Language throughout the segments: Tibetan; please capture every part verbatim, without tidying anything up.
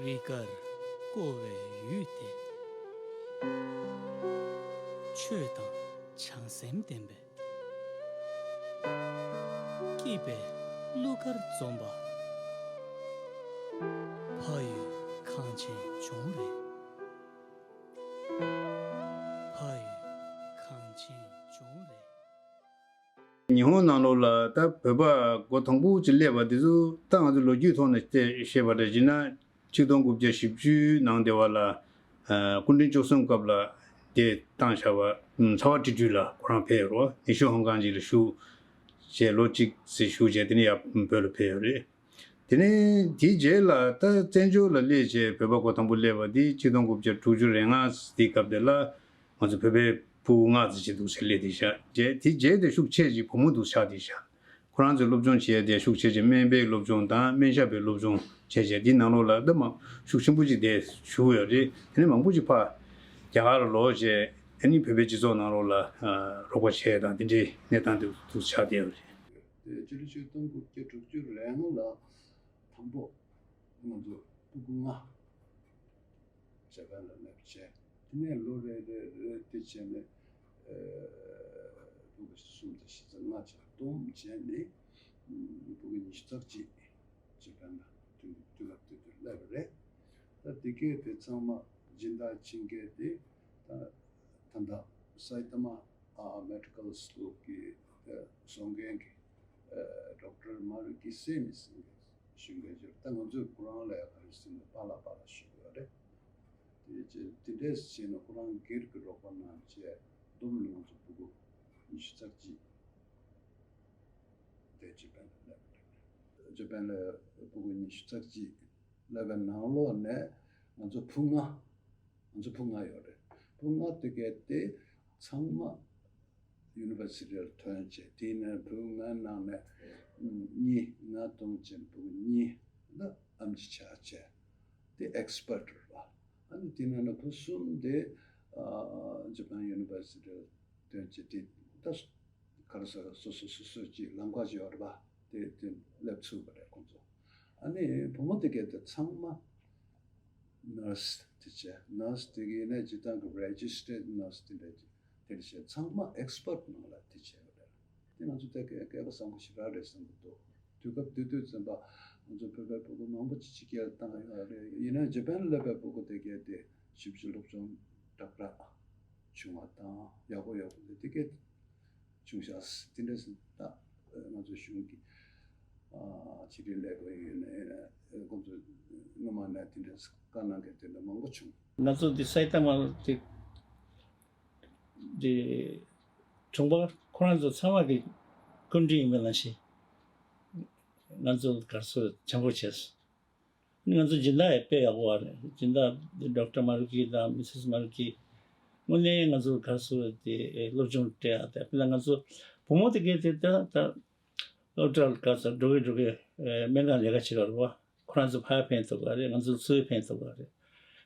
རི་དཀར་བསྐོར་བའི་ཡུལ་དེ། ཆོས་དང་བྱང་སེམས་ལྡན་པའི། སྐྱིད་པའི་གླུ་གར་འཛོམས་པ། ཕ་ཡུལ་གངས་ཅན་ལྗོངས་རེད། ཕ་ཡུལ་གངས་ཅན་ལྗོངས་རེད། ཉི་ཧོང་ནང་ལོགས་ལ་ད་བོད་པ་འགོ་དང་པོ་ཅིག་སླེབས་པ་དེ་ཚོ་ད་ང་ཚོ་ལོ་རྒྱུས་ཐོག་ནས་བལྟས་བཤད་པ་འདྲ་བྱས་ན། ཆིག་སྟོང་དགུ་བརྒྱ་བཞི་བཅུ་ནང་དེ་བ་ལ་ཨ་སྐུ་ཕྲེང་བཅུ་གསུམ་སྐབས་ལ་དེ་བཏང་བཞག་པ་ཚ་བ་ཊི་ཊི་ལ་ཁོ་རང་ཕེབས་ཡོད་རེད་བ། ཉི་ཤུ་ཧོང་ཀང་ཅིག་ལ་བཞུགས་བྱས་ལོ་གཅིག་ཙམ་བཞུགས་བྱས་དེ་ནས་ཡར་བོད་ལ་ཕེབས་ཡོད་རེད། དེ་ནས་དེའི་རྗེས་ལ་ད་བཙན་བྱོལ་ལ་སླེབས་བྱས་བོད་པ་འགོ་དང་པོ་སླེབས་པ་དེ་ཆིག་སྟོང་དགུ་བརྒྱ་དྲུག་ཅུ་རེ་ལྔ་དེའི་སྐབས་དེ་ལ་ང་ཚོ་བོད་པའི་ཕྲུ་གུ་ལྔ་ཙམ་ཅིག་འདུག་ཟེར་སླེབས་བསྡད་ཤག་རྗེས་དེའི་རྗེས་དེ་ཤུགས་ཆེ་ཅིག་བུ་མོ་འདུག་ཆགས་བསྡད་ཤག་ཁོ་རང་ཚོའི་སློབ་སྦྱོང་བྱས་ཏེ་ཤུགས་ཆེ་ཅིག་སྨན་པའི་སློབ་སྦྱོང་དང་སྨན་ཞབས་པའི་སློབ་སྦྱོང་བྱས་བྱས་དེའི་ནང་ལོགས་ལ་ད་མ་ཤུགས་ཆེན་པོ་ཅིག་དེ་ཞུགས་ཡོད་རེད། དེ་ནས་མང་པོ་ཅིག་ཕར་རྒྱ་གར་ལ་ལོག་བྱས་དེ་ནས་བོད་པའི་སྤྱི་ཚོགས་ནང་ལོགས་ལ་རོགས་པ་བྱས་དང་དེ་འདྲའི་གནས་སྟངས་དེ་འདུག་ཆགས་བསྡད་ཡོད་རེད། དེ་ཕྱི་ལོ་ཆིག་སྟོང་དགུ་བརྒྱ་དྲུག་ཅུ་རེ་ལྔ་ལ་དང་པོ་ང་ཚོ་ཕྲུ་གུ་ལྔ་ཇ་པན་ལ་སླེབས་བྱས། དེ་ནས་ལོ་རེ་རེ་རེ་དེ་བྱས་ནས་ཨ་ཕྲུ་གུ་གསུམ་དང་བཞི་ཙམ་ལྔ་ཆགས་བསྡོམས་བྱས་ནས་ཕྲུ་གུ་ཉི་ཤུ་རྩ་གཅིག་ཇ་པན་ལ་དུས་དུས་སྐབས་དེ་དུས་སླེབས་པ་རེད། ད་དེ་གས་དེ་ཚང་མ་སྦྱིན་བདག་བྱེད་མཁན་དེ་ད་ད་ལྟ་སའི་ཏ་མ་ཨ་མེ་ཌི་ཀལ་སི་ཀུལ་གྱི་ཨ་བཟོ་མཁན་གྱི་ཨ་ཌོག་ཊར་མ་རུ་ཀི་སེ་མི་ཟེར་མཁན་ཞུ་མཁན་ཅིག་ད་ང་ཚོས་ཁོ་རང་ལ་ཡང་ག་རེ་ཟེར་ན་པཱ་ལགས་པཱ་ལགས་ཞུ་གི་ཡོད་རེད། དེ་བྱས་དེ་འདྲས་བྱས་ན་ཁོ་རང་སྒེར་གྱི་རོགས་པ་གནང་བྱས་བསྡོམས་ནས་ང་ཚོ་ཕྲུ་གུ་ཉི་ཤུ་རྩ་གཅིག་དེ་ཇ་པན་ལ་སླེབས་པ་རེད། ཇ་པན་ལ་ཕྲུ་གུ་ཉི་ཤུ་རྩ་གཅིག་སླེབས་པའི་ནང་ལོགས་ནས་ང་ཚོ་བུ་ལྔ། ང་ཚོ་བུ་ལྔ་ཡོད་རེད། བུ་ལྔ་དེ་གས་དེ་ཚང་མ་ཡུ་ནི་ཝར་སི་ཊི་ལ་ཐོན་བྱས་དེ་ནས་བུ་ལྔའི་ནང་ནས་གཉིས་ང་གཏོང་བྱས་བུ་གཉིས་ད་ཨེམ་ཆི་ཆགས་བྱས་དེ་ཨེག་སི་པར་ཊི་རེད་པ། ཨ་ནི་དེ་ནས་ནི་བུ་གསུམ་དེ་ཨ་ཇ་པན་ཡུ་ནི་ཝར་སི་ཊི་ལ་ཐོན་བྱས་དེ་ད་ག་རེ་ཟེར་སོ་སོ་སོ་སོ་ཀྱི་ལམ་ཁ་ཅིག་ཡོད་རེད་པ། དེ་དེ་སླེབས་ཚུགས་པ་རེད་ཁོང་ཚོ། ཨ་ནི་བུ་མོ་དེ་གས་དེ་ཚང་མ་ནར་སི་དེ་བྱས་ནར་སི་དེ་གས་ནས་སྤྱིར་བཏང་གི་རེ་ཇི་སི་ཊར་ཌི་ནར་སི་དེ་འདྲ་ཅིག་དེ་བྱས་ཚང་མ་ཨེག་སི་པར་ཊི་ནང་ལ་དེ་བྱས་པ་རེད། དེ་ང་ཚོ་དེ་གས་སྐལ་བ་བཟང་པོ་ཞེ་དྲག་རེད་བསམ་གྱི་འདུག་དུས་སྐབས་དེ་དུས་ཙམ་པ་ང་ཚོ་བོད་པའི་ཕྲུ་གུ་མང་པོ་ཅིག་ཕྱི་རྒྱལ་བཏང་ཡོད་རེད། ཡིན་ན་ཇ་པན་སླེབས་པའི་ཕྲུ་གུ་དེ་གས་དེ་ཞིབ་ཕྱི་སློབ་སྦྱོང་དྲག་དྲག་བྱུང་བ་དང་ཡག་པོ་ཡག་པོ་དེ་དེ་གས་བྱུང་ཤག་དེ་འདྲ་ཞིག་ད་ང་ཚོ་གཞུང་གི་ཕྱི་དྲིལ་ལས་ཁུངས་ཡིན་ནའི་ཁོང་ཚོ་སྔོན་མ་ནས་དེ་འདྲ་བཀའ་གནང་མཁན་དེ་འདྲ་མང་པོ་བྱུང་། ང་ཚོ་འདི་སའི་ཏ་མ་དེ་དེ་གྲོང་པ་ཁོ་རང་ཚོ་ཚང་མ་གི་སྐུ་མགྲོན་ཡིན་པ་ནང་བཞིན་ང་ཚོ་གར་སོ་བྱང་པོ་བྱས་སོང་། ང་ཚོ་སྦྱིན་བདག་ཡང་དཔེ་ཡག་པོ་བ་རེད། སྦྱིན་བདག་ཌོག་ཊར་མ་རུ་ཀི་དང་མི་སིས་མ་རུ་ཀི་དངོས་གནས་ང་ཚོ་གར་སོ་དེ་སློབ་སྦྱོང་སྤྲད་ཡག་དེ་དཔེར་ན་ང་ཚོ་བུ་མོ་དེ་གས་དེ་ད་ད་སློབ་གྲྭར་ག་ཚོད་འགྲོ་གི་འགྲོ་གི་སྨན་ཁང་ལས་ཀ་བྱེད་ག་རེད་བ། ཁོ་རང་ཚོ་ཕར་ཕན་ཐོགས་ག་རེད། ང་ཚོ་ཚོའི་ཕན་ཐོགས་ག་རེད།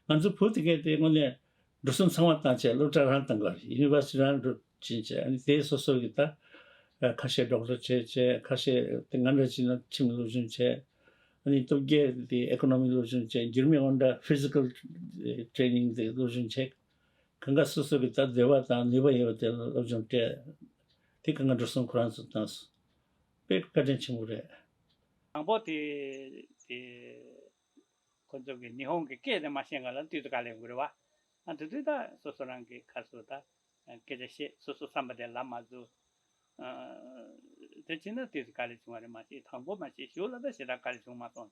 ང་ཚོ་བུ་དེ་གས་དེ་དངོས་གནས་འགྲོ་སོང་ཚང་མ་བཏང་བྱས་སློབ་གྲྭ་རང་བཏང་ག་རེད། ཡུ་ནི་ཝར་སི་ཊི་རང་འགྲོ་ཕྱིན་བྱས་ཨ་ནི་དེ་སོ་སོ་གི་ད་ཁ་ཤས་ཌོག་ཊར་བྱས་བྱས་ཁ་ཤས་དེ་ང་འདྲ་བྱས་ན་ཁྲིམས་སློབ་སྦྱོང་བྱས་ཨ་ནི་སྟོབས་རྒྱལ་དེ་ཨི་ཀོ་ནོ་མི་སློབ་སྦྱོང་བྱས་འགྱུར་མེད་དབང་གྲགས་ཕི་ཟི་ཀལ་ཊི་རེ་ནིང་དེ་སློབ་སྦྱོང་བྱས་གང་ག་སོ་སོ་གི་ད་འདོད་པ་དང་ནུས་པ་ཡོད་པ་དེ་སློབ་སྦྱོང་སྤྲད་དེ་གང་ག་འགྲོ་སོང་ཁོ་རང་ཚོ་བཏང་སོང་། དཔེ་བཀའ་དྲིན་ཆེན་པོ་རེད། དང་པོ་དེ་དེ་ཁོ་ཚོ་གི་ཉི་ཧོང་གི་སྐད་དེ་མ་ཤེས་ག་ལ་དུས་ཚོད་ག་ལས་འགོར་བ། ཨ་དེ་དུས་ད་སོ་སོ་རང་གི་ཁ་སོ་ད་སྐད་ཆ་བཤད་སོ་སོ་བསམ་པ་དེ་ལབ་མ་བཟོ། ཨ་དེ་བྱས་ན་དུས་ཚོད་ག་ལས་བྱུང་བ་རེད་མ་ཤེས། དང་པོ་མ་ཤེས་གཞུག་ལ་ད་ཞེ་དྲག་ག་ལས་བྱུང་མ་སོང་།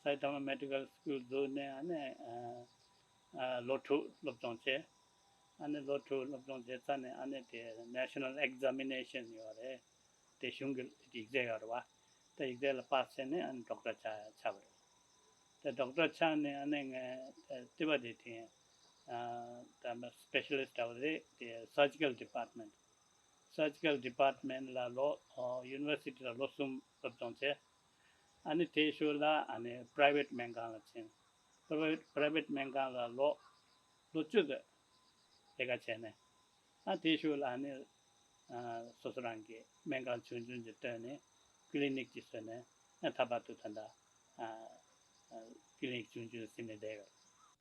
སའི་ཏ་མ་མེ་ཌི་ཀལ་སི་ཀུལ་འཛུགས་ནས་ཨ་ནི་ཨ་ལོ་དྲུག་སློབ་སྦྱོང་བྱས། ཨ་ནི་ལོ་དྲུག་སློབ་སྦྱོང་བྱས་ཚར་ནས་ཨ་ནི་དེ་ནེ་ཤ་ནལ་ཨེག་ཛ་མི་ནེ་ཤན་ཡོད་རེད། དེ་གཞུང་གི་ཡིག་ཚད་ཡོད་རེད་བ། དེ་ཡིག་ཚད་ལ་པཱ་སི་བྱས་ནས་ཨ་ནི་ཌོག་ཊར་ཆགས་ཆགས་པ་རེད། དེ་ཌོག་ཊར་ཆགས་ནས་ཨ་ནི་ངས་དེ་ལྟེ་བ་དེ་དེ་ཨ་ད་སི་པེ་ཤ་ལི་སི་ཊི་འདྲ་བ་རེད། དེ་སར་ཇི་ཀལ་ཌི་པཱར་ཊི་མེན་ཊི། སར་ཇི་ཀལ་ཌི་པཱར་ཊི་མེན་ཊི་ལ་ལོ་ཨོ་ཡུ་ནི་ཝར་སི་ཊི་ལ་ལོ་གསུམ་སློབ་སྦྱོང་བྱས། ཨ་ནི་དེའི་ཤུལ་ལ་ཨ་ནི་པ་རའི་ཝེ་ཊི་སྨན་ཁང་ལ་ཕྱིན། པ་རའི་ཝེ་ཊི་པ་རའི་ཝེ་ཊི་སྨན་ཁང་ལ་ལོ་ལོ་བཅུ་ཙམ་ལས་ཀ་བྱས་ནས་ཨ་དེའི་ཤུལ་ལ་ཨ་ནི་ཨ་སོ་སོ་རང་གི་སྨན་ཁང་ཆུང་ཆུང་ཅིག་བཏོན་ནས་ཀི་ལི་ནིག་ཅིག་བཟོས་ནས་ཨ་ད་བར་དུ་ད་ལྟ་ཨ་ ཨ། ཀི་ལིང་བྱུང་བྱུང་ཟེར་ནས་བསྡད་ཡོད།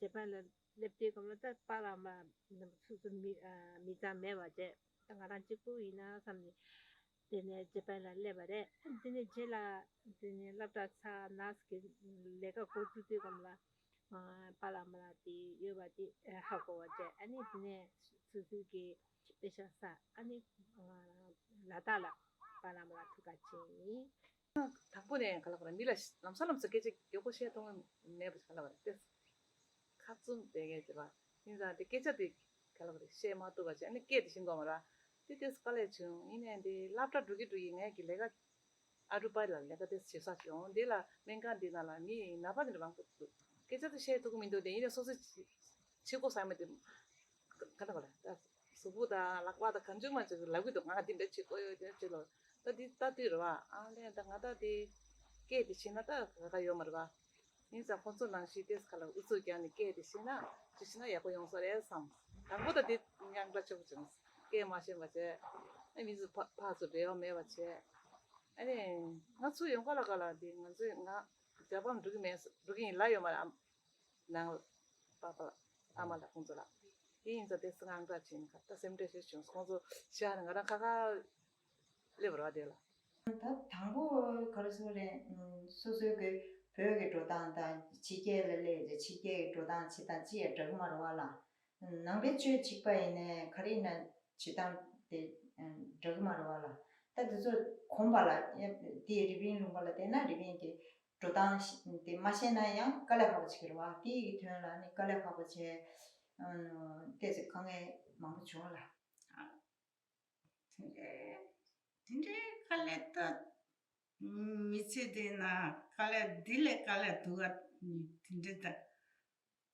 ཇ་པན་ལ་སླེབས་དུས་སྐབས་ལ་ད་པཱ་ལགས་མ་སུ་སུ་མི་ཨ་མི་ཚང་མེད་པ་བྱས། ད་ང་རང་གཅིག་པུ་ཡིན་ན་བསམ་ནས། དེ་ནས་ཇ་པན་ལ་སླེབས་པ་རེད། དེ་ནས་རྗེས་ལ་དེ་ནས་སློབ་གྲྭ་ཚར། ནར་སི་གི་ལས་ཀ་འགོ་བཙུགས་དུས་སྐབས་ལ། ཨ། པཱ་ལགས་མ་ལགས་དེ་ཡོད་པ་དེ་ཧ་གོ་བ་བྱས། ཨ་ནི་དེ་ནས་སོ་སོའི་གི་དཔེ་ཆ་ས། ཨ་ནི་ཨ་ལ་དྭགས་ལ་པཱ་ལགས་མ་ལགས་ཐུག་ག་ཕྱིན་ཡིན། དང་པོ་ནས་ག་ལ་ག་ལ་མི་ལ་ལམ་སང་ལམ་སང་སྐད་ཆ་མགྱོགས་པོ་བཤད་ཐུབ་མེད་པ་ག་ལ་ག་ལ་ཏེ། ཁ་བཙུམ་བསྡད་མཁན་ཅིག་ལ། ཡིན་ཙང་དེ་སྐད་ཆ་དེ་ག་ལ་ག་ལ་བཤད་མ་ཐུབ་པ་བྱས། ཨ་ནི་སྐད་དེ་ཤེས་དགོས་མ་རེད། དེ་ཏེ་དཀའ་ལས་བྱུང་། ཡིན་ནའི་དེ་སློབ་གྲྭ་འགྲོ་གི་འགྲོ་གི་ངས་ཀྱི་ལས་ཀ་ཨ་རུ་པ་ལ་ལས་ཀ་དེ་བྱེད་ས་བྱུང་། དེ་ལ་སྨན་ཁང་འདི་ནང་ལ་མི་ནད་པ་དེ་འདྲ་མང་པོ་འདུག་སྐད་ཆ་དེ་བཤད་ཐུབ་ཀྱི་མི་འདུག་དེ་ཡིན་ནའི་སོ་སོ་བྱེད་དགོས་ས་མ་དེ་ག་ད་ག་ལ་ད་གཟུགས་པོ་དང་ལག་པ་དང་གང་བྱུང་མ་བྱུང་ལབ་གི་འདུག་ང་འདི་འདྲ་བྱེད་དགོས་ཡོད་དེ་བྱེད་ལོ། ད་འདི་ལྟ་དུས་རེད་བ། ཨ་ལས་ད་ང་ད་དེ་སྐད་དེ་བྱེད་ན་ད་ག་ག་ཡོད་མ་རེད་བ། ཡིན་ཙང་ཁོང་ཚོ་ནང་བཞིན་ཏེ་ཁ་ལ་ཨུ་ཚུགས་རྒྱག་ནས་སྐད་དེ་ཤེས་ན་ཅི་ཤེས་ན་ཡག་པོ་ཡོང་ས་རེད་བསམ། དང་པོ་ད་དེ་དངངས་སྐྲག་ཆེན་པོ་བྱུང་། སྐད་མ་ཤེས་པ་བྱས། ཨ་མི་ཚོ་ཕ་ཕར་ཚུར་འབྲེལ་བ་མེད་པ་བྱས། ཨ་ནི་ང་ཚོ་ཡོང་ག་ལ་ག་ལ་དེ་ང་ཚོས་ང་རྒྱ་བམ་འགྲོ་གི་མེད། འགྲོ་གི་ཡིན་ལབ་ཡོད་མ་རེད། ཨ་ནང་ལ་པ་པ་ལ་ཨ་མ་ལ་ཁོང་ཚོ་ལ། དེ་ཡིན་ཙང་ཏེ་དངངས་སྐྲག་བྱས་ནས་ད་སེམས་ཁྲལ་ཞེ་བྱུང་། ཁོང་ཚོ་ཤི་ཡ་ནི་ང་རང་ཁ་ཁ་སླེབས་རོགས་དེ་ལ། ད་དང་པོ་ག་རེ་ཟེར་རེད། སོ་སོའི་གི་བོད་ཀྱི་འགྲོ་སྟངས་དང་ཕྱི་རྒྱལ་ལ་སླེབས་ཏེ་ཕྱི་རྒྱལ་གྱི་འགྲོ་སྟངས་བྱེད་སྟངས་ཅི་ཡང་འདྲ་གི་མ་རེད་བ་ལ། ནང་པའི་ཆོས་གཅིག་པ་ཡིན་ནའི་ག་རེ་ཡིན་ན་བྱེད་སྟངས་དེ་འདྲ་གི་མ་རེད་བ་ལ། ད་དེ་ཚོ་གོམས་པ་ལ་དེ་རི་པིན་ལུང་པ་ལ་བལྟས་ན་རི་པིན་གྱི་འགྲོ་སྟངས་དེ་མ་ཤེས་ན་ཡང་དཀའ་ལས་ཁག་པོ་བྱེད་ཀྱི་རེད་བ། དེ་ཡི་དོན་ལ་ནི་དཀའ་ལས་ཁག་པོ་བྱས། ཏོག་ཙམ་དཀའ་ངལ་མང་པོ་བྱུང་ལ། དེ་འདྲའི་དེ་འདྲའི་དཀའ་ལས་ད་མི་ཚེ་འདི་ན་དཀའ་ལས་འདི་ལས་དཀའ་ལས་སྡུག་ག་དེ་འདྲའི་ད་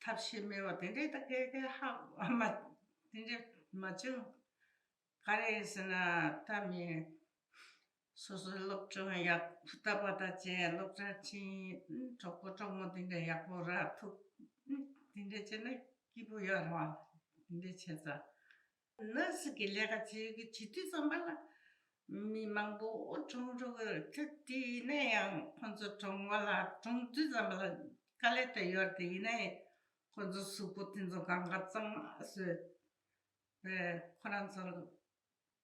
ཐབས་ཤེས་མེད་པ་དེ་འདྲའི་ད་སྐད་སྐད་ཧ་གོ་མ་དེ་འདྲའི་མ་བྱུང་། ག་རེ་ཟེར་ན་ད་མི་སོ་སོའི་སློབ་སྦྱོང་ཡག་པོ་ལྟ་བ་ད་བྱས། སློབ་གྲྭ་ཕྱིན། གྲོགས་པོ་གྲོགས་མོ་དེ་འདྲ་ཡག་པོ་རག་ཐུབ། དེ་འདྲ་བྱས་ན་སྐྱིད་པོ་ཡོད་རེད་བ། དེ་འདྲ་བྱས་ཙང་ནར་སི་གི་ལས་ཀ་བྱེད་ཀྱི་བྱེད་དུས་ཙམ་པ་ལ་མི་མང་པོ་གྲོངས་འགྲོ་གི་རེད། དེ་དེ་ཡིན་ན་ཡང་ཁོང་ཚོ་གྲོངས་པ་ལ་གྲོངས་དུས་ཙམ་པ་ལ་དཀའ་ལས་ད་ཡོད་རེད། དེ་ཡིན་ན་ཡང་ཁོང་ཚོ་གཟུགས་པོ་དེ་ཚོ་གང་ག་གཙང་མ་བཟོས། པས་ཁོ་རང་ཚོར་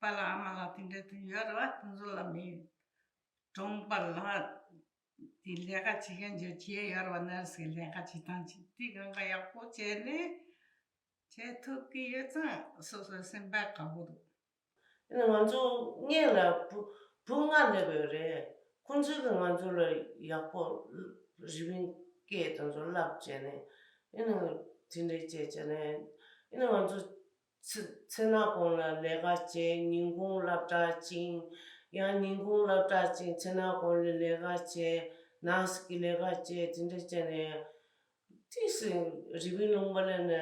པཱ་ལགས་ཨ་མ་ལགས་དེ་འདྲ་དེ་ཡོད་རེད་བ། དེ་ཚོ་ལ་མི་གྲོངས་པ་ལ་དེ་ལས་ཀ་བྱེད་མཁན་ཚོས་བྱས་ཡོད་རེད་བ། ནར་སི་གི་ལས་ཀ་བྱེད་སྟངས་ཅིག་དེ་གང་ག་ཡག་པོ་བྱས་ནས་བྱེད་ཐུབ་ཀྱི་ཡོད་ཙང་སོ་སོའི་སེམས་པ་དགའ་པོ་འདུག་ཨ་ནི་ང་ཚོ་སྔོན་ལ་བུ་བུ་ལྔ་སླེབས་ཡོད་རེད། ཁོང་ཚོས་ཀྱིས་ང་ཚོ་ལ་ཡག་པོ་རི་པིན་སྐད་དེ་ཚོ་བསླབ་བྱས་ནས། ཨ་ནི་དེ་འདྲའི་བྱས་བྱས་ནས། ཨ་ནི་ང་ཚོ་མཚན་མཚན་ནག་གུང་ལ་ལས་ཀ་བྱས། ཉིན་གུང་སློབ་གྲྭ་ཕྱིན། ཡང་ཉིན་གུང་སློབ་གྲྭ་ཕྱིན། མཚན་ནག་གུང་ལ་ལས་ཀ་བྱས། ནར་སི་གི་ལས་ཀ་བྱས། དེ་འདྲ་བྱས་ནས་ཏོག་ཙམ་རི་པིན་ལུང་པ་ལ་ནི་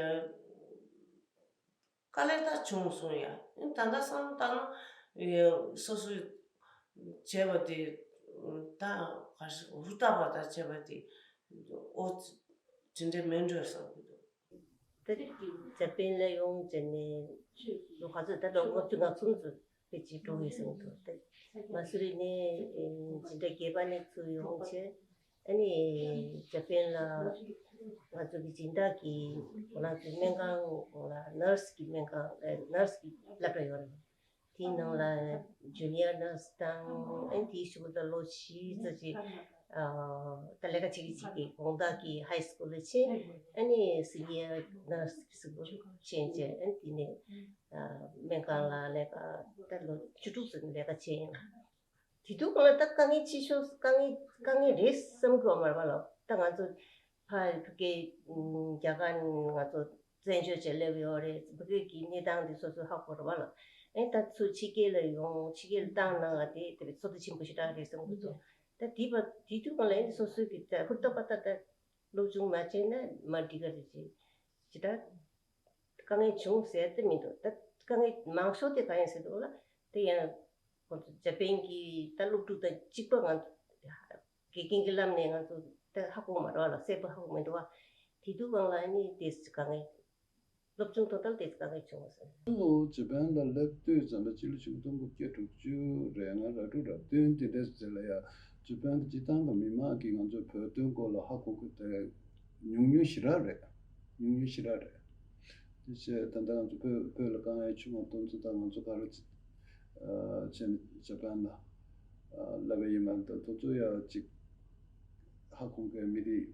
དཀའ་ལས་ད་བྱུང་སོང་ཡ། ད་ལྟ་བསམ་བློ་བཏང་ན་སོ་སོས་བྱས་པ་དེ་ད་ག་རེ་ཧུར་ཐག་པ་དང་བྱས་པ་དེ་ཨོ་དེ་འདྲ་མིན་འགྲོ་བསམ་གྱི་འདུག་ད་ཇ་པན་ལ་ཡོང་བྱས་ནས་ལོ་ག་ཚོད། ད་ལོ་ལྔ་བཅུ་ང་གསུམ་ཙམ་དཔེ་ཅིག་འགྲོ་གི་སོང་འདུག་ད་མ་སུ་རི་ནས་ཇི་འདྲ་སྐྱེས་པ་ནས་ཚུར་ཡོང་བྱས། ཨ་ནི་ཇ་པན་ལ་ང་ཚོ་གི་སྦྱིན་བདག་གིས་ཁོ་རང་ཚོའི་སྨན་ཁང་ལ་ནར་སི་གི་སྨན་ཁང་ཨ་ནར་སི་གི་སློབ་གྲྭ་ཡོད་རེད། དེའི་ནང་ལ་ཇུ་ནི་ཡར་ནར་སི་དང་། ཨ་ནི་དེའི་གཞུག་ལ་ལོ་བཞི་ཙམ་ཅིག་ཨ་ད་ལས་ཀ་བྱེད་ཀྱི་བྱེད་ཀྱི་དགོང་དག་གི་ཧའི་སི་ཀུལ་ལ་ཕྱིན། ཨ་ནི་སི་ནི་ཡར་ནར་སི་ཟེར་བ་ཕྱིན་བྱས། ཨ་ནི་དེ་ནས་ཨ་སྨན་ཁང་ལ་ལས་ཀ་ད་ལོ་བཅུ་དྲུག་ཙམ་ལས་ཀ་བྱས་ཡིན། དེ་དུས་སྒང་ལ་ད་དཀའ་ངལ་ཆེ་ཤོས་དཀའ་ངལ་དཀའ་ངལ་རེད་བསམ་གྱི་ཡོད་མ་རེད་པ་ལགས། ད་ང་ཚོ་ཕ་ཕ་གི་རྒྱ་གར་ང་ཚོ་བཙན་བྱོལ་བྱས་སླེབས་ཡོད་རེད། ཕ་གི་གི་གནས་སྟངས་འདི་སོ་སོས་ཧ་གོ་རེད་པ་ལགས། ཨེ་ད་ཚུར་ཕྱི་རྒྱལ་ལ་ཡོང་ཕྱི་རྒྱལ་ལ་བཏང་གནང་བ་དེ་དེ་བས་ཚོད་ལྟ་ཆེན་པོ་ཞེ་དྲག་རེད་བསམ་གྱི་འདུག་ད་དེ་བ་དེ་དུས་སྒང་ལ་ཨེ་སོ་སོའི་གི་ད་ཧུར་ཐག་པ་ད་ད་སློབ་སྦྱོང་མ་བྱས་ན་མ་འགྲིག་ག་རེད། ཅེས་ཞེ་དྲག་དཀའ་ངལ་བྱུང་ཟེར་དེ་མི་འདུག་ད་དཀའ་ངལ་མང་ཤོས་དེ་ག་ཡིན་ཟེར་དུས་ལ་དེ་ཡང་ཁོང་ཚོ་ཇ་པན་གྱི་ད་སློབ་ཕྲུག་དང་གཅིག་པ་ང་དགེ་རྒན་གྱི་ལམ་ནས་ང་ཚོ་ད་ཧ་གོ་མ་རེད་པ་ལགས། གསལ་པོ་ཧ་གོ་མི་འདུག་པ། དེ་དུས་སྒང་ལ་ནི་དེ་དཀའ་ངལ་སློབ་སྦྱོང་ཐོག་ད་དེ་དཀའ་ངལ་བྱུང་བ་ཟེར། ཇ་པན་ལ་སླེབས་དུས་ཙམ་པ་སྤྱི་ལོ་ཆིག་སྟོང་དགུ་བརྒྱ་དྲུག་ཅུ་རེ་ལྔ་རེ་དྲུག་རེ་བདུན་དེ་འདྲ་ཟེར་ལ་ཡ། ཇ་པན་གྱི་སྤྱི་བཏང་གི་མི་མང་གིས་ང་ཚོའི་བོད་དོན་སྐོར་ལ་ཧ་གོ་གི་དེ་ཉུང་ཉུང་ཞེ་དྲག་རེད། ཉུང་ཉུང་ཞེ་དྲག་རེད། དེ་བྱས་ད་ལྟ་ང་ཚོ་བོད་བོད་ལ་དཀའ་ངལ་བྱུང་བ་དེ་ཚོ་དང་ང་ཚོ་ག་རེ་བྱས་ནས་ཇ་པན་ལ་ལབ་པ་ཡིན་མ་གཏོགས་དེ་ཚོ་ཡ་གཅིག་ཧ་གོ་མཁན་མི་རིགས་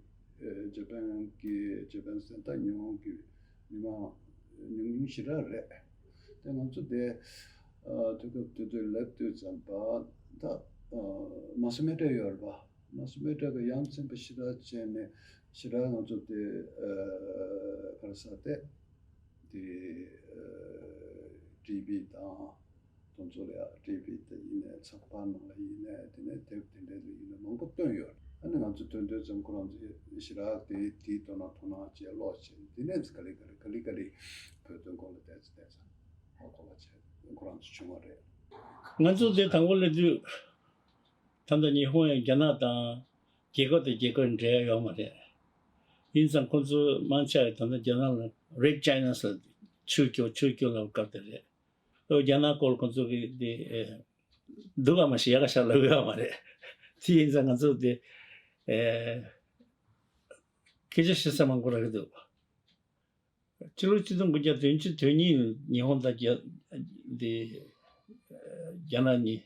ཇ་པན་གྱི་ཇ་པན་སེམས་ཐག་ཉུང་གི་མི་མང་ཉུང་ཉུང་ཞེ་དྲག་རེད། དེ་ང་ཚོ་དེ་དུས་སྐབས་དེ་ཚོའི་ལབ་དུས་ཙམ་པ་ད་མ་སུ་མེ་ཏྲ་ཡོད་རེད་པ། མ་སུ་མེ་ཏྲ་གི་ཡ་མཚན་པ་ཞེ་དྲག་བྱས་ནས་ཞེ་དྲག་ང་ཚོ་དེ་ག་རེ་ཟེར་དེ་དེ་ཊི་བི་དང་། དེ་ཚོ་ལ་ཡང་ཊི་བི་དེ་ཡིན་ནའི་ཚགས་པར་ནང་ལ་ཡིན་ནའི་དེ་ནས་དེབ་དེ་འདྲ་ལ་ཡིན་ནའི་མང་པོ་བཏོན་ཡོད། ཨ་ནི་ང་ཚོ་ཐོན་དུས་ཙམ་ཁོ་རང་ཚོས་ཞེ་དྲག་དེ་དེའི་དོན་ལ་དོ་སྣང་བྱས་ཀློག་བྱས་དེ་ནས་ག་ལེ་ག་ལེ་ག་ལེ་ག་ལེ་བོད་དོན་སྐོར་ལ་བལྟས་ཚེ་བལྟས་ཚེ་ཧ་གོ་བ་བྱས་ཁོ་རང་ཚོ་བྱུང་བ་རེད། ང་ཚོ་དེ་དང་པོ་སླེབས་དུས་ད་ལྟ་ཉི་ཧོང་ཡང་རྒྱ་ནག་དང་རྒྱལ་ཁབ་དང་རྒྱལ་ཁབ་འབྲེལ་ཡ་ཡོད་མ་རེད། ཡིན་ཙང་ཁོ་ཚོ་མང་ཆེ་བ་ད་ལྟ་རྒྱ་ནག་ལ་Red China ཟེར་ཆུ་སྐྱོ་ཆུ་སྐྱོ་ལབ་སྐབས་དེ་རེད། ཨོ་རྒྱ་ནག་སྐོར་ཁོ་ཚོ་གི་དེ་ཨེ་སྡུག་ག་མ་ཤི་ཡག་ག་ཤ་ལབ་ཡོད་མ་རེད། དེ་ཡིན་ཙང་ང་ཚོ་དེ་ཨེ་སྐད་ཆ་བཤད་ས་མང་པོ་རག་གི་འདུག་ཕྱི་ལོ་ཆིག་སྟོང་དགུ་བརྒྱ་དོན་གཅིག་དོན་གཉིས་ཉི་ཧོང་དང་རྒྱ་དེ་རྒྱ་ནག་གཉིས་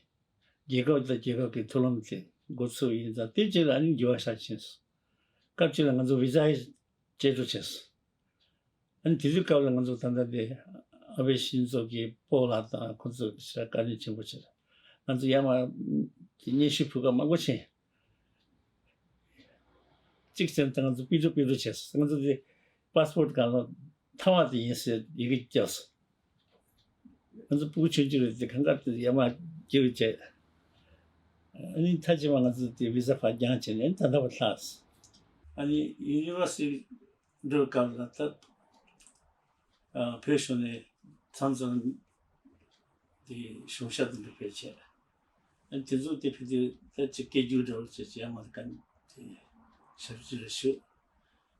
རྒྱལ་ཁབ་དང་རྒྱལ་ཁབ་ཀྱི་མཐུན་ལམ་དེ་འགོ་ཚུགས་ཡིན་ཙང་དེ་རྗེས་ལ་ཨ་ནི་འགྱུར་བ་ཤར་ཕྱིན་སོང་། སྐབས་གཅིག་ལ་ང་ཚོ་བི་ཛ་ཡི་གཅེས་འཕྲོ་བྱས་སོང་། ཨ་ནི་དེ་དུས་སྐབས་ལ་ང་ཚོ་ད་ལྟ་དེ་ཨ་བྷེ་ཤིན་ཛོ་གི་སྤོ་ལགས་དང་ཁོ་ཚོ་ཞེ་དྲག་བཀའ་དྲིན་ཆེན་པོ་བྱས། ང་ཚོ་ཡར་མར་སྙན་ཞུ་ཕུལ་སྐབས་མང་པོ་ཕྱིན། གཅིག་བྱས་ན་ང་ཚོ་ཕུད་རྡོག་ཕུད་རྡོག་བྱས་སོང་། ང་ཚོ་དེ་པ་སི་པོར་ཊི་སྒང་ལ་ཐ་མག་དེ་ཡིན་ཟེར་ཡི་གེ་བརྒྱབ་སོང་། ང་ཚོ་སྤུ་གུ་ཆུང་ཆུང་རེད་དེ་གང་ག་དེ་ཡར་མར་རྒྱུགས་བྱས། ཨ་ནི་མཐའ་མཇུག་མ་ང་ཚོ་དེ་བི་ཛ་ཕར་འགྱངས་བྱས་ནས་ད་ལྟ་བར་ལྷག་སོང་། ཨ་ནི་ཡུ་ནི་ཝར་སི་ཊི་འགྲོ་སྐབས་ལ་ད་ཨ་བོད་གཞུང་ནས་ཚང་ཚང་དེ་གཞུང་ཞབས་དེ་འདྲ་ཕེབས་བྱས། ཨ་ནི་དེ་ཚོ་དེ་ཕེབས་དུས་ད་ཅིག་སྐད་སྒྱུར་འདྲ་བོ་བྱས་བྱས་མ་ག་དེ་ཞབས་ཕྱི་རེ་ཞུ།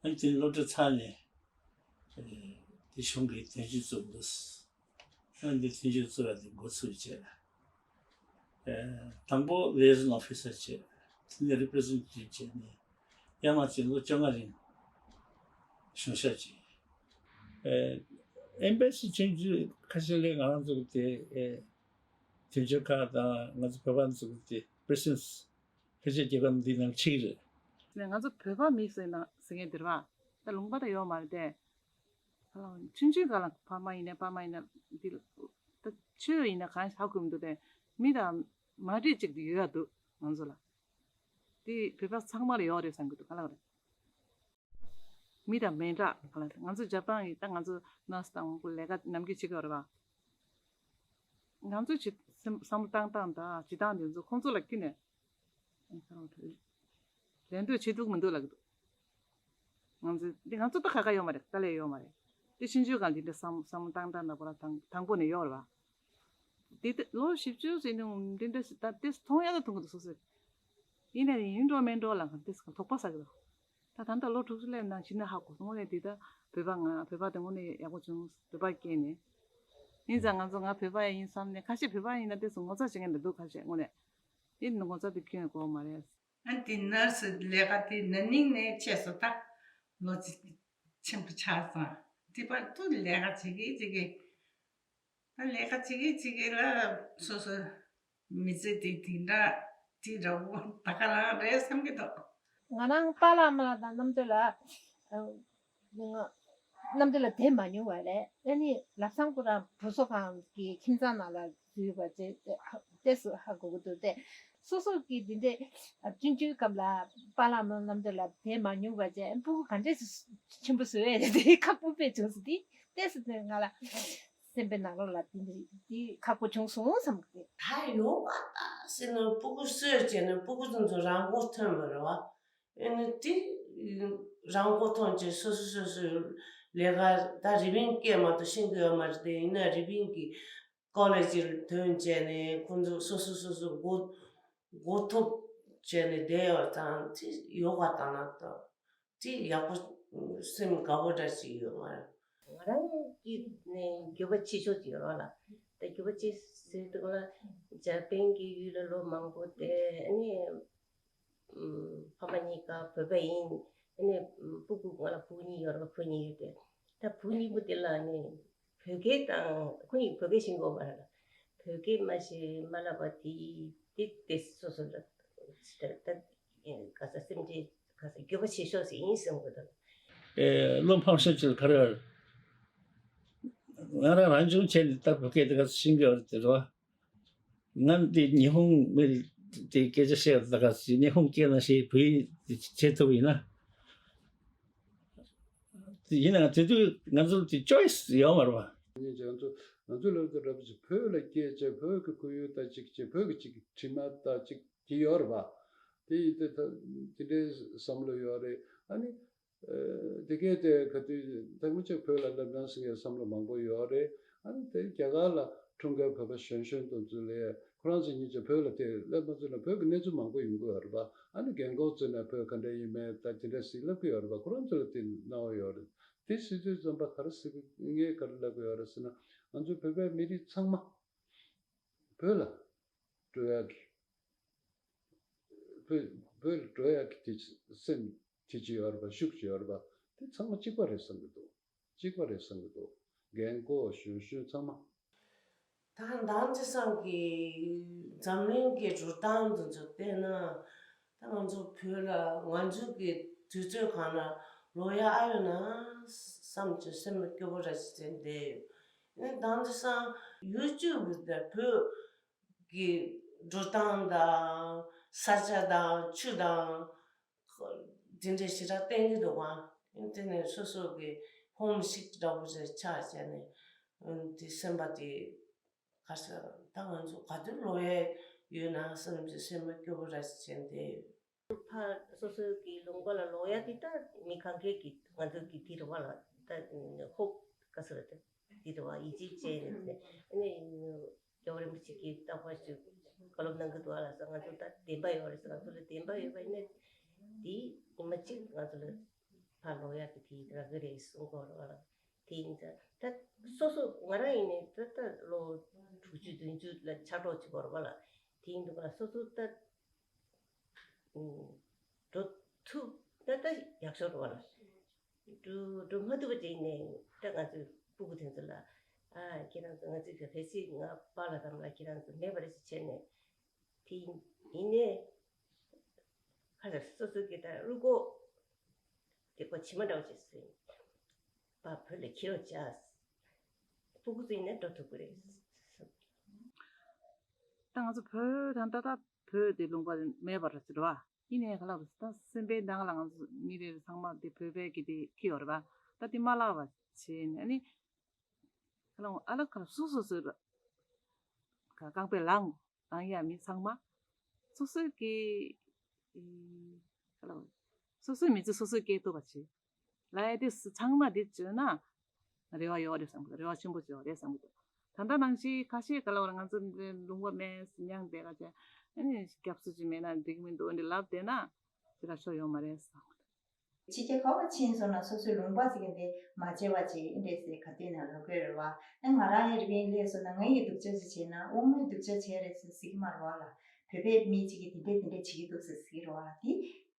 ཨ་ནི་དེ་ནས་སློབ་གྲྭ་ཚར་ནས་ཨ་དེ་གཞུང་གི་དོན་གཅོད་བཙུགས་འདུག་ཨ་ནི་དེ་དོན་གཅོད་བཙུགས་ཡ་དེ་འགོ་ཚུགས་བྱས། ཨ་དང་པོ་ལེ་ཟོན་ཨོ་ཕི་སར་བྱས། དེ་ནས་རི་པི་རི་ཟེན་ཊེ་ཊིབ་བྱས་ནས་ཡར་མར་བྱས་ལོ་བཅོ་ལྔ་རིང་གཞུང་ཞབས་བྱས། ཨེམ་བྷེ་སི་ཆུང་ཆུང་ཁ་ཤས་ལས་ང་རང་ཚོ་གི་དེ་ཨེ་དོན་གཅོད་ཁག་དང་ང་ཚོ་བོད་པ་ཚོ་གི་དེ་པི་རི་སི་ཌེན་སི་ཕལ་ཆེར་རྒྱལ་ཁབ་འདི་ནང་ཕྱི་གི་རེད། ནས་ང་ཚོ་བོད་པ་མི་ཟེར་ན་ཟེར་མཁན་དེ་རེད་པ། ད་ལུང་པ་ད་ཡོད་མ་རེད་དེ། ཆུང་ཆུང་སྒང་ལ་ཕ་མ་ཡིན་ནའི་པ་མ་ཡིན་ན་འདི་ད་ཆོས་ཡིན་ན་གང་ཧ་གོ་མི་འདུག་དེ། མི་དང་མ་འདྲེས་ཅིག་ཏུ་ཡོད་ཡ་འདུག་ང་ཚོ་ལ། དེ་བོད་པ་ཚང་མ་ལ་ཡོད་རེད་བསམ་གི་འདུག་ག་ལ་རེད། མི་དང་མི་འདྲ་ག་ལ་རེད། ང་ཚོ་ཇ་པན་ཡིན་ད་ང་ཚོ་ནར་སི་དང་ལས་ཀ་ནམ་རྒྱུན་བྱེད་ཀྱི་ཡོད་རེད་པ། ང་ཚོ་ཇི་བསམ་བསམ་བློ་བཏང་སྟངས་དང་བྱེད་སྟངས་དེ་ཚོ་ཁོང་ཚོ་ལ་ཁྱོན་ནས་ལན་འདོད་བྱེད་ཐུབ་མི་འདུག་ལབ་ཀྱི་འདུག་ང་ཚོ་འདི་ང་ཚོ་ད་ཁ་ཁ་ཡོད་མ་རེད། དཀའ་ལས་ཡོད་མ་རེད། དེ་ཕྱིན་ཆད་གང་འདི་འདྲ་བསམ་བསམ་བློ་བཏང་སྟངས་དང་པོ་ལ་དང་དང་པོ་ནས་ཡོད་རེད་པ། འདི་ལྟ་ལོ་བཞི་བཅུ་ཟིན་ནས་འདི་འདྲ་ཞིག་ད་དེ་མཐོང་ཡག་ད་མཐོང་གི་འདུག་སོ་སོས། ཡིན་ནའི་ཡིན་འགྲོ་མིན་འགྲོ་ལ་གང་དེ་དོགས་པ་ཟ་གི་འདུག་ད་ད་ལྟ་ལོ་དྲུག་ཅུ་སླེབས་ན་གཞི་ནས་ཧ་གོ་སོང་། དངོས་གནས་འདི་ལྟ་བོད་པ་ང་བོད་པ་དེ་དངོས་གནས་ཡག་པོ་བྱུང་། བོད་པ་སྐྱེས་ནས། ཡིན་ཙང་ང་ཚོ་ང་བོད་པ་ཡིན་བསམ་ནས་ཁ་ཤས་བོད་པ་ཡིན་ན་དེ་ཚོ་ངོ་ཚ་བྱེད་མཁན་འདྲ་འདུག་ཁ་ཤས་དངོས་གནས། དེ་ངོ་ཚ་དེ་ཁྱོན་ཡོད་གོ་མ་རེད། ཨ་དེ་ནར་སི་ལས་ཀ་དེ་ན་ནིང་ནས་བྱས་སོང་། ད་ལོ་ཆེན་པོ་ཆགས་སོང་། དེ་བར་དུ་ལས་ཀ་བྱེད་ཀྱི་བྱེད་ཀྱི། ད་ལས་ཀ་བྱེད་ཀྱི་བྱེད་ཀྱི་ལ་སོ་སོ་མི་ཚེ་དེ་དེ་འདྲ་དེ་འདྲ་བོ་ད་ག་རང་རེད་བསམ་གྱི་འདུག་ང་རང་པཱ་ལགས་མ་ལགས་དང་རྣམ་ཐོས་ལགས། ང་རྣམ་ཐོས་ལགས་བསྡད་མ་མྱོང་བ་རེད། ཨ་ནི་ལམ་སང་ཁོ་རང་བུ་གསོ་ཁང་གི་ཁྱིམ་ཚང་ནང་ལ་འཛུལ་བ་བྱས་ཏེ་ཧ་ཏོག་ཙམ་ཧ་གོ་གི་འདུག་སྟེ། སོ་སོ་གི་འདི་འདྲའི་ཨ་ཆུང་ཆུང་སྐབས་ལ་པཱ་ལགས་མ་ལགས་རྣམ་ཐོས་ལགས་བསྡད་མ་མྱོང་བ་བྱས། ཨ་སྤུ་གུ་ག་འདྲས་ཆེན་པོ་བཟོ་ཡས་དེ་ཁག་པོ་དཔེ་བྱུང་སོང་། དེ་ཏོག་ཙམ་དེ་ང་ལ་སེམས་པའི་ནང་ལོགས་ལ་དེ་འདྲ་དེ་ཁག་པོ་བྱུང་སོང་བསམ་གི། ད་ཡོད་པ་ད་ཟེར་ན་སྤུ་གུ་གསོས་བྱས་ནས་སྤུ་གུ་ཚོ་ཚོ་རང་མགོ་ཐོན་པ་རེད་བ། ཨེ་ནི་དེ་རང་མགོ་ཐོན་བྱས་སོ་སོ་སོ་སོའི་ལས་ཀ་ད་རི་པིན་སྐད་མ་གཏོགས་ཤེས་ཀྱི་ཡོད་མ་རེད་དེ། ཡིན་ན་རི་པིན་གྱི་ཀོ་ལེ་ཇི་ཐོན་བྱས་ནས་ཁོང་ཚོ་སོ་སོ་སོ་སོ་མགོ་མགོ་ཐོན་བྱས་ནས་བསྡད་ཡོད་ཙང་དེ་ཡོད་པ་ད་ན་ད། དེ་ཡག་པོ་སེམས་དགའ་པོ་འདྲ་ཞིག་ཡོད་མ་རེད། ང་རང་གི་ནས་འགྱོད་པ་ཆེ་ཤོས་ཅིག་ཡོད་རེད་ལ། ད་འགྱོད་པ་ཆེ་ཟེར་དུས་ལ་འཇར་པན་གྱི་ཡུལ་ལ་ལོ་མང་པོ་བསྡད། ཨ་ནི་ ཕ་མ་གཉིས་ཀ་བོད་པ་ཡིན། ཨ་ནི་སྤུ་གུ་ང་ལ་བུ་གཉིས་ཡོད་རེད་པ། བུ་གཉིས་ཡོད་དེ། ད་བུ་གཉིས་པོ་དེ་ལ་ནི་བོད་སྐད་དང་། ཁོ་གཉིས་བོད་སྐད་ཤེས་ཀྱི་ཡོད་མ་རེད། བོད་སྐད་མ་ཤེས་མ་ལབ་པ་དེ་དེ་དེ་སོ་སོ་ལ་ད་ད་ག་ས་སེམས་ཁྲལ་ག་ས་འགྱོད་པ་བྱེད་ཤོག་ཟེར་ཡིན་བསམ་གི་འདུག་ཨེ། བློ་ཕམ་ཤེས་ཀྱི་ག་རེ། ང་རང་རང་བྱུང་བྱས་ནས་ད་བོད་སྐད་དེ་ག་ས་ཤེས་ཀྱི་ཡོད་རེད་དེ་རེད་བ། ང་འདི་ཉི་ཧོང་མི་དེ་སྐད་ཆ་བཤད་ད་ག་ས་ཉི་ཧོང་སྐད་ནང་བཤད་བོད་ཡིག་དེ་བྱེད་ཐུབ་ཡིན་ན། དེ་ཡིན་ནའང་དེ་དུས་ང་ཚོ་དེ་choice ཡོད་མ་རེད་བ། ང་ཚོ་ང་ཚོ་ལབ་དུས་རབ་ཅིག་བོད་ལ་སྐད་ཆ། བོད་ཀྱི་ཁོར་ཡུག་ད་ཅིག་ཅིག་བོད་ཀྱི་ཅིག་དྲི་མ་ད་ཅིག་དེ་ཡོད་རེད་བ། དེ་ཡིན་དུས་ད་དེ་འདྲའི་བསམ་བློ་ཡོད་རེད། ཨ་ནི། ཨ། དེ་གས་དེ་ག་དུས་ཐེངས་མ་གཅིག་བོད་ལ་སླེབས་ན་ཟེར་མཁན་བསམ་བློ་མང་པོ་ཡོད་རེད། ཨ་ནི་དེ་རྒྱ་གར་ལ་འཁྲུངས་མཁན་བོད་པ་གཞོན་གཞོན་དེ་ཚོ་ལ་ཁོ་རང་ཚོ་གཉིས་ཀྱིས་བོད་ལ་དེ་སླེབས་མ་ཚུགས་ན་བོད་ཀྱི་གནས་ཚུལ་མང་པོ་ཡོང་གི་ཡོད་རེད་པ། ཨ་ནི་རྒན་གོག་ཚོ་ནས་བོད་ག་འདྲ་ཡིན་མིན་ད་དེ་འདྲ་ཞིག་ལབ་ཀྱི་ཡོད་རེད་པ། ཁོ་རང་ཚོ་ལ་དེ་སྣང་བ་ཡོད་རེད། དེ་ཟེར་དུས་ཙམ་པ་ག་རེ་ཟེར་གི། ངས་ག་རེ་ལབ་ཀྱི་ཡོད་རེད་ཟེར་ན། ང་ཚོ་བོད་པའི་མི་རིགས་ཚང་མ་བོད་ལ་འགྲོ་ཡག་གི། བོད་བོད་ལ་འགྲོ་ཡག་གི་དེ་སེམས་དེ་ཅིག་ཡོད་རེད་པ། ཤུགས་ཅིག་ཡོད་རེད་པ། དེ་ཚང་མ་གཅིག་པ་རེད་བསམ་གྱི་འདུག་གཅིག་པ་རེད་བསམ་གྱི་འདུག་རྒན་གོག་གཞོན་གཞོན་ཚང་མ། ད་དེང་སང་གི་འཛམ་གླིང་གི་འགྲོ་སྟངས་འདི་ཚོ་བལྟས་ན། ད་ང་ཚོ་བོད་ལ་ང་ཚོ་གི་དུས་ཚོད་སྒང་ལ་ལོག་ཡག་ཨ་ཡོད་ན་བསམ་གྱི་སེམས་ལ་སྐྱོ་པོ་ར་ཅིག་བྱས་བསྡད་ཡོད། ཨ་ནི་ད་དེང་སང་ཡུ་ཊུབ་དང་བོད་ཀྱི་འགྲོ་སྟངས་དང་ས་ཆ་དང་ཆུ་དང་དེ་འདྲ་ཞེ་དྲག་བསྟན་གྱི་འདུག་ག་དེ་ནས་སོ་སོ་གི་ཧོམ་སིག་འདྲ་པོ་ཞིག་ཆགས་བྱས་ནས། དེ་སེམས་པ་དེ་ག་ས་ད་ང་ཚོ་ག་དུས་ལོག་ཡག་ཡོད་ན་བསམ་གྱི་སེམས་པ་སྐྱོ་པོ་ར་ཅིག་བྱས་བསྡད་ཡོད། ཕར་སོ་སོའི་གི་ལུང་པ་ལ་ལོག་ཡག་དེ་ད་མི་གང་གས་ཀྱི་ང་ཚོའི་གི་དེ་རེད་བ་ལ། ད་ཧོབ་ག་ས་རེད། དེ་རེད་བ། ཡིད་ཆེས་བྱས་ནས་ཨ་ནི་རྒྱལ་བ་རིན་པོ་ཆེ་གིས་རྟག་པར་ཞིག་བཀའ་སློབ་གནང་གི་འདུག་བ་ལ་ཟེར། ང་ཚོ་ད་བདེན་པ་ཡོད་རེད་ཟེར། ང་ཚོ་ལ་བདེན་པ་ཡོད་པ་ཡིན་ན་དེ་ཉི་མ་གཅིག་ང་ཚོ་ལ་ཕར་ལོག་ཡག་གི་དེ་རག་གི་རེད་གསུང་གི་ཡོད་རེད་བ་ལ། དེ་ཡིན་ཙང་ད་སོ་སོ་ང་རང་ཡིན་ནའི་ད་ལྟ་ལོ་དྲུག་ཅུ་བདུན་ཅུ་ལ་ཆགས་འགྲོ་བྱེད་དགོས་རེད་བ་ལ། དེ་ཡིན་དུས་ང་སོ་སོ་ད་འགྲོ་ཐུབ་ད་ད་ཡག་ཤོས་རེད་བ་ལ། འགྲོ་འགྲོ་མ་ཐུབ་པ་དེ་ཡིན་ནའི་ད་ང་ཚོའི་སྤུ་གུ་དེ་ཚོ་ལ། ཨ། ཁྱེད་རང་ཚོ་ང་ཚོའི་ག་ཕལ་ཆེར་ང་པཱ་ལགས་དང་ལ་ཁྱེད་རང་ཚོ་མེད་པ་རེད་ཟེར་བྱས་ནས། དེ་ཡིན་ནའི་ཁ་ཤས་སོ་སོ་གི་ད་རུས་ཁོག་དེ་ཁོ་བྱེ་མ་འདྲ་བོ་ཅིག་ཟེར། པ་བོད་ལ་ཁྱེར་རོགས་བྱ། སྤུ་གུ་ཚོ་ཡིན་ན་འགྲོ་ཐུབ་ཀྱི་རེད། ད་ང་ཚོ་བོད་དང་ད་ལྟ་བོད་དེ་ལུང་པ་མེད་པ་རེད་ཟེར་བ། ཡིན་ནའི་ག་ལ་ད་སེམས་པའི་ནང་ལ་ང་ཚོ་མི་རེ་རེ་ཚང་མ་དེ་བོད་པའི་གི་དེ་ཁྱེར་ཡོད་རེད་པ། ད་དེ་མ་བརླག་པ་བྱས་ནས་ཨ་ནི་ག་ལ་ཨ་ལ་ག་ལ་སོ་སོ་སོ་ལ་ག་རྐང་པས་ལངས། རང་ཡ་མི་ཚང་མ་སོ་སོའི་གི་ཨེ་ག་ལ་སོ་སོའི་མི་ཚེ་སོ་སོས་སྐྱེལ་ཐུབ་པ་བྱེད། ལ་ཡ་དེ་ཚང་མ་དེ་བྱོས་ན་རེ་བ་ཡོད་རེད་བསམ་གི་འདུག་རེ་བ་ཆེན་པོ་ཡོད་རེད་བསམ་གི་འདུག་ད་ལྟ་ནང་བཞིན་ཁ་ཤས་ག་ལ་བར་ང་ཚོ་འདི་ལུང་པ་མེད་མྱངས་བསྡད་ག་བྱས། ཨ་ནི་སྐྱབས་སུ་ཅིག་མེད་ན་འགྲིག་མི་འདུག་འདི་ལབ་བསྡད་ན་དེ་ལ་ཆོ་ཡོད་མ་རེད་བསམ་གི་འདུག་ཕྱི་རྒྱལ་ག་པར་ཕྱིན་སོང་ན་སོ་སོའི་ལུང་པ་ཟེར་མཁན་དེ་མ་བརྗེད་པ་ཅིག་ཨེ་འདྲས་ཟེར་ག་དུས་ན་ལབ་ཀྱི་ཡོད་རེད་བ། ཨ་ང་རང་ཡང་རི་པིན་སླེབས་སོང་ན་ངའི་སྡུག་ཅག་ཅིག་བྱས་ན་དབུ་མའི་སྡུག་ཅག་བྱས་རེད་ཟེར་ཟེར་གྱི་མ་རེད་བ་ལ། བོད་པའི་མི་གཅིག་གིས་དེ་འདྲས་དེ་འདྲས་བྱེད་ཀྱི་འདུག་ཟེར་ཟེར་གྱི་རེད་བ་ལ། དེ་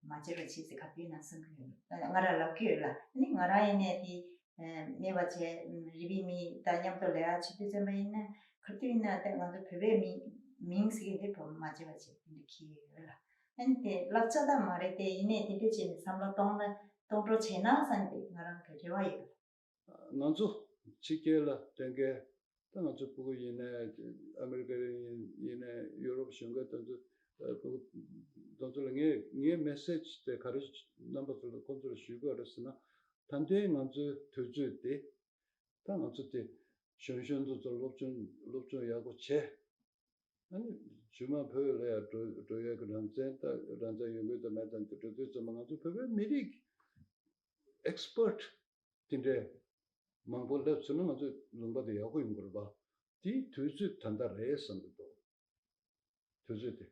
མ་བརྗེད་པ་བྱེད་ཟེར་ག་དུས་ན་གསུང་གི་ཡོད། ང་རང་ལབ་ཀྱི་ཡོད་ལ། ཨ་ནི་ང་རང་ཡིན་ནའི་དེ་མེད་པ་བྱས། རི་པིན་མི་དང་མཉམ་དུ་ལས་ཀ་བྱེད་དུས་ཙམ་པ་ཡིན་ན་ག་དུས་ཡིན་ན་དེ་ང་ཚོ་བོད་པའི་མི་མིང་ཟེར་གྱི་འདི་བོད་མ་བརྗེད་པ་བྱེད་དེ་འདྲས་གྱི་ཡོད་ལ། ཨ་ནི་དེ་བསླབ་བྱ་ད་མ་རེད་དེ། ཡིན་ནའི་དེ་འདྲ་བྱས་ནས་བསམ་བློ་གཏོང་ན་གཏོང་འགྲོ་བྱས་ན་བསམ་སྟེ་ང་རང་གི་རེ་བ་ཡོད། ང་ཚོ་ཕྱི་རྒྱལ་ལ་བསྡད་མཁན་ད་ང་ཚོ་སྤུ་གུ་ཡིན་ནའི་ཨ་མི་རི་ཀ་ཡིན་ནའི་ཡུ་རོབ་གཞོན་སྐྱེས་དེ་ཚོ་སྤུ་གུ་དེ་ཚོ་ལ་ངས་ངའི་མེ་སེཇ་དེ་ག་རེ་རྣམ་པ་ཚོ་ལ་ཁོང་ཚོ་ལ་ཞུ་དགོས་རེད་ཟེར་ན། ད་ལྟའི་ང་ཚོའི་དུས་ཚོད་དེ། ད་ང་ཚོ་དེ་གཞོན་གཞོན་དུ་ཚོ་སློབ་སྦྱོང་སློབ་སྦྱོང་ཡག་པོ་བྱས། ཨ་ནི་རྗེས་མ་བོད་ལ་ཡང་འགྲོ་འགྲོ་ཡག་གི་རང་བཙན་ད་རང་བཙན་ཡོད་མེད་དང་མེད་དང་དེ་འགྲོ་དུས་ཙམ་པ་ང་ཚོ་བོད་པའི་མི་རིགས་ཨེག་སི་པར་ཊི་དེ་འདྲའི་མང་པོ་སླེབས་ཚུལ་ན་ང་ཚོའི་ལུང་པ་དེ་ཡག་པོ་ཡོང་གི་རེད་པ། དེའི་དུས་ཚོད་ད་ལྟ་རེད་བསམ་གྱི་འདུག་དུས་ཚོད་དེ།